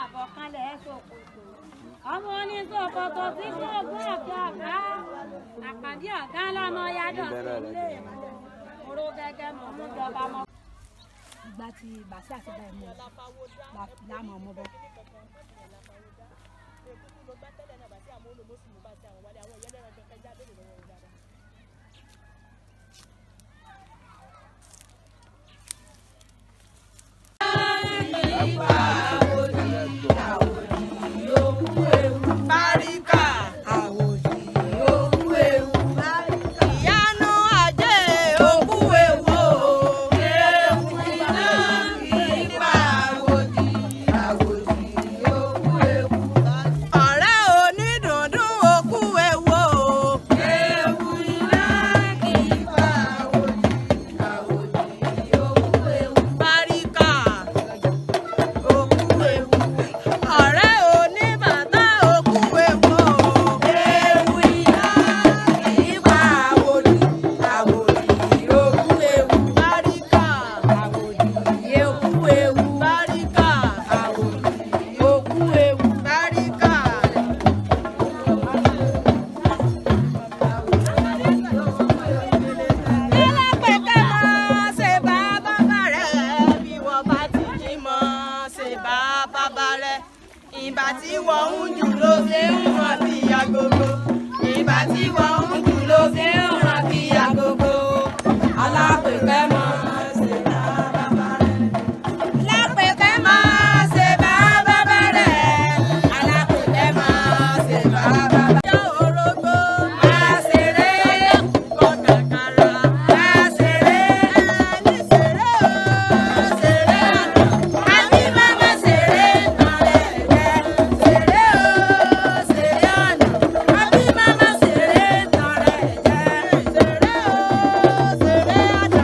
Àfọ̀kálẹ̀ ṣòkòtò. Ọmọ oníṣòkòtò tí kò gún ọ̀gá ọ̀gá. Àpàdé ọ̀gá lọ́mọ yádọ̀ sí ilé. Oró gẹ́gẹ́ mọ̀ mú jọba mọ́. Ìgbà tí bàṣẹ àti báyìí mú láàmú ọmọ bọ. Báríkà àwòdì òkú ewu. Ìyanu ajé òkú ewu o. Ewu iná kì í pa àwòdì, àwòdì òkú ewu. Ọ̀rẹ́ onídùndún òkú ewu o. Ewu iná kì í pa àwòdì, àwòdì òkú ewu. Báríkà òkú ewu. Ọ̀rẹ́ oníbàtà òkú ewu o. Ewu iná kì í pa àwòdì, àwòdì òkú ewu. Báríkà àwòdì òkú ewu. Báríkà àwòdì òkú ewu. Báríkà. Alápẹ̀kẹ́ máa ṣe bá bàbá rẹ̀ bí wọ́n bá ti jí mọ́ ṣe bá bàbá rẹ̀. Ìgbà tí wọ́n ń jù ló ṣe ń ràn bí agogo. Ìgbà tí wọ́n ń jù ló ṣe ń ràn bí agogo. Alápẹ̀kẹ́ máa ṣe bá bàbá rẹ̀. Alápẹ̀kẹ́ máa ṣe bá bàbá rẹ̀. Alápẹ̀kẹ́ máa ṣe bá bàbá rẹ̀. Ọjọ́ orógbó máa ṣeré kọ̀kàkàrà máa ṣeré ẹni ṣeré o ṣeré àná. Àbí màmá ṣeré tọrẹ jẹ ṣeré o ṣeré àná. Àbí màmá ṣeré tọrẹ jẹ ṣeré o ṣeré àná.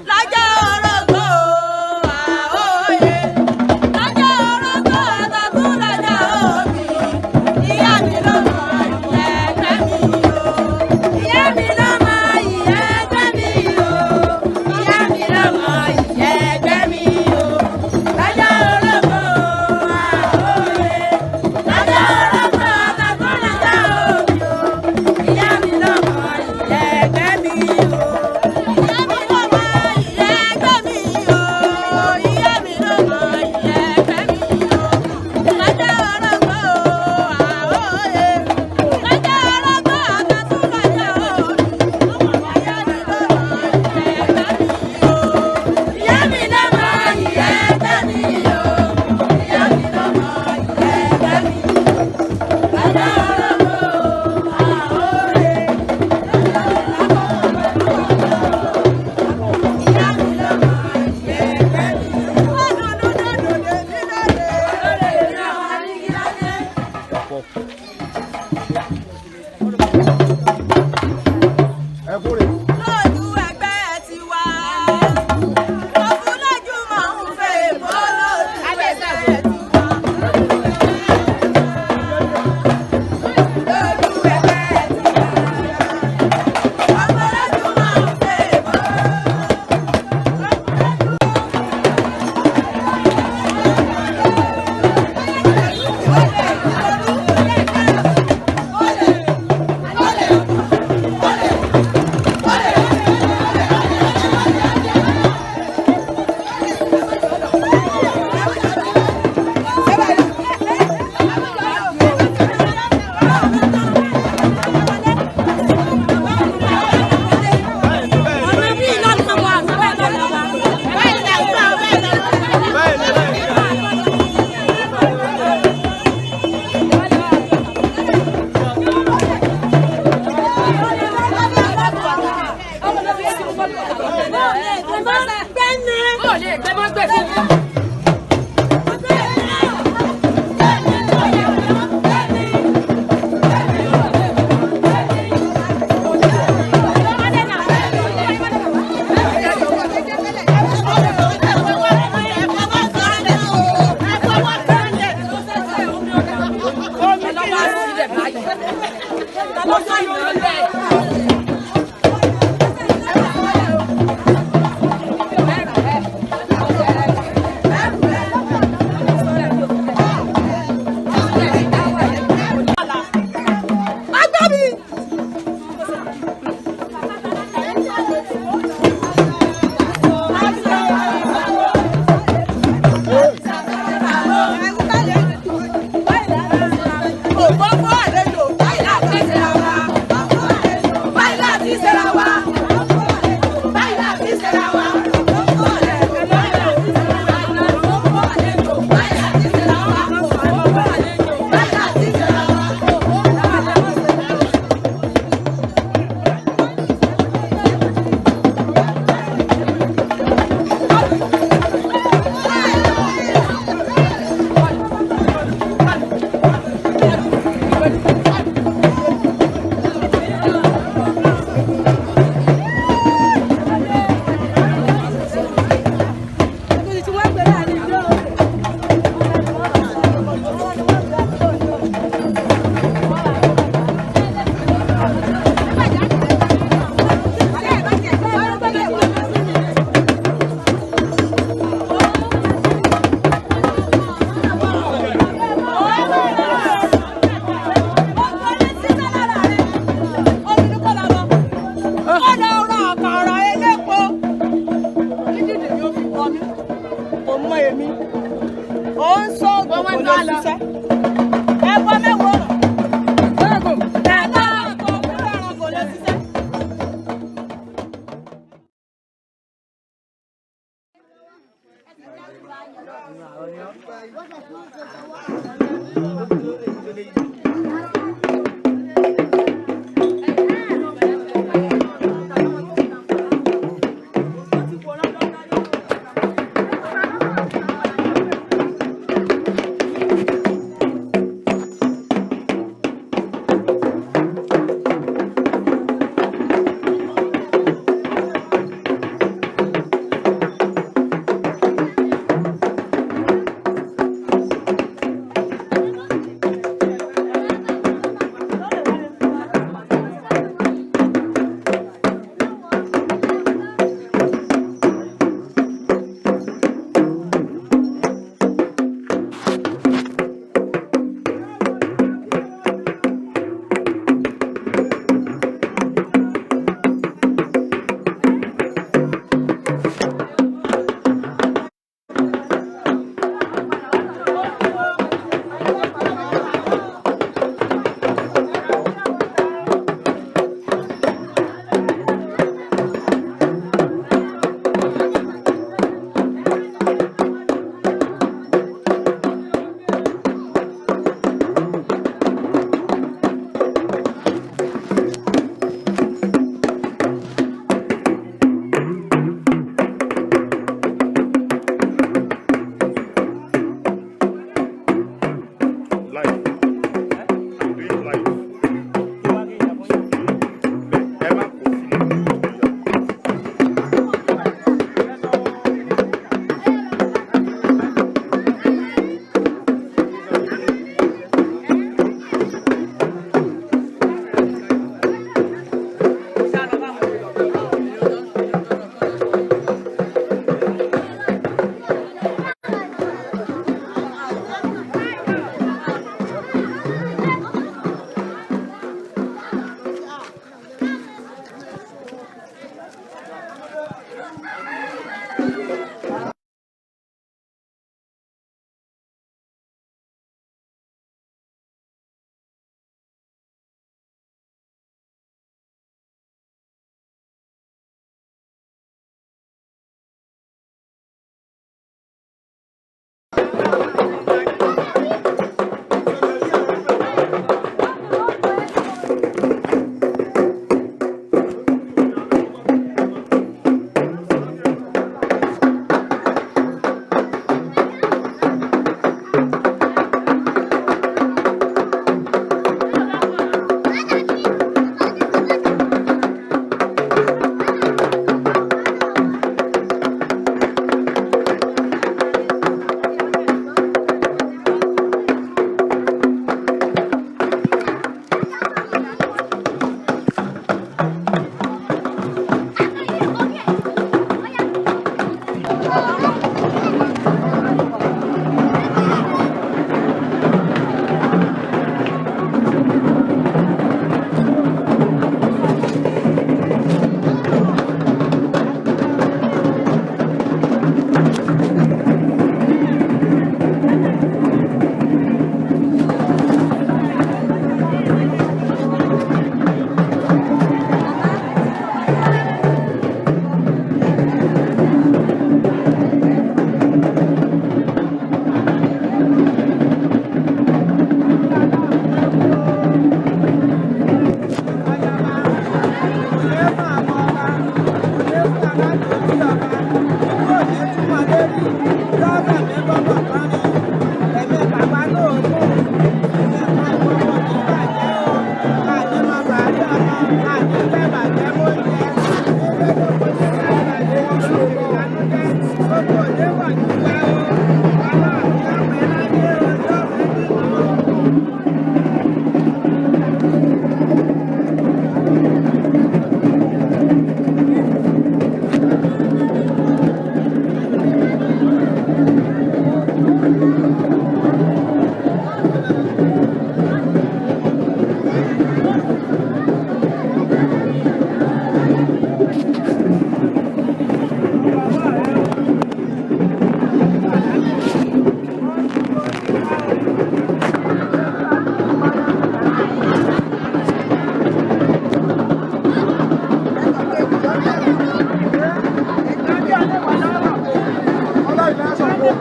Lọ́jọ́ orógbó àóyè, lọ́jọ́ orógbó àtàkùn lọ́jọ́ òbí, ìyá mi ló mọ ìyá ẹgbẹ́ mi o. Ìyá mi ló mọ ìyá ẹgbẹ́ mi o. Ìyá mi ló mọ ìyá ẹgbẹ́ mi o. Lọ́jọ́ orógbó àóyè, lọ́jọ́ orógbó àtàkùn lọ́jọ́ òbí o. Ìyá mi ló mọ ìyá ẹgbẹ́ mi o. Ìyá mi ló mọ ìyá ẹgbẹ́ mi o. Ìyá mi ló mọ ìyá ẹgbẹ́ mi o. Lọ́jọ́ orógbó àóyè, lọ́jọ́ orógbó àtàkùn lọ́jọ́ òbí. Ìyá mi ló mọ ìyá ẹgbẹ́ mi o. Ìyá mi ló mọ ìyá ẹgbẹ́ mi o. Ìyá mi ló mọ ìyá ẹgbẹ́ mi o. Lọ́jọ́ orógbó àóyè. Ìyá mi ló mọ ìyá ẹgbẹ́ mi o. Lójú ẹgbẹ́ tiwa, òfin lójú máa ń fẹ́ bọ́ lójú ẹgbẹ́ tiwa. Lójú ẹgbẹ́ tiwa, ọmọ lójú máa ń fẹ́ bọ́. Ọ̀nà bíi lọ́nà wà lọ́nà wà. Thank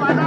Ọlọ́run.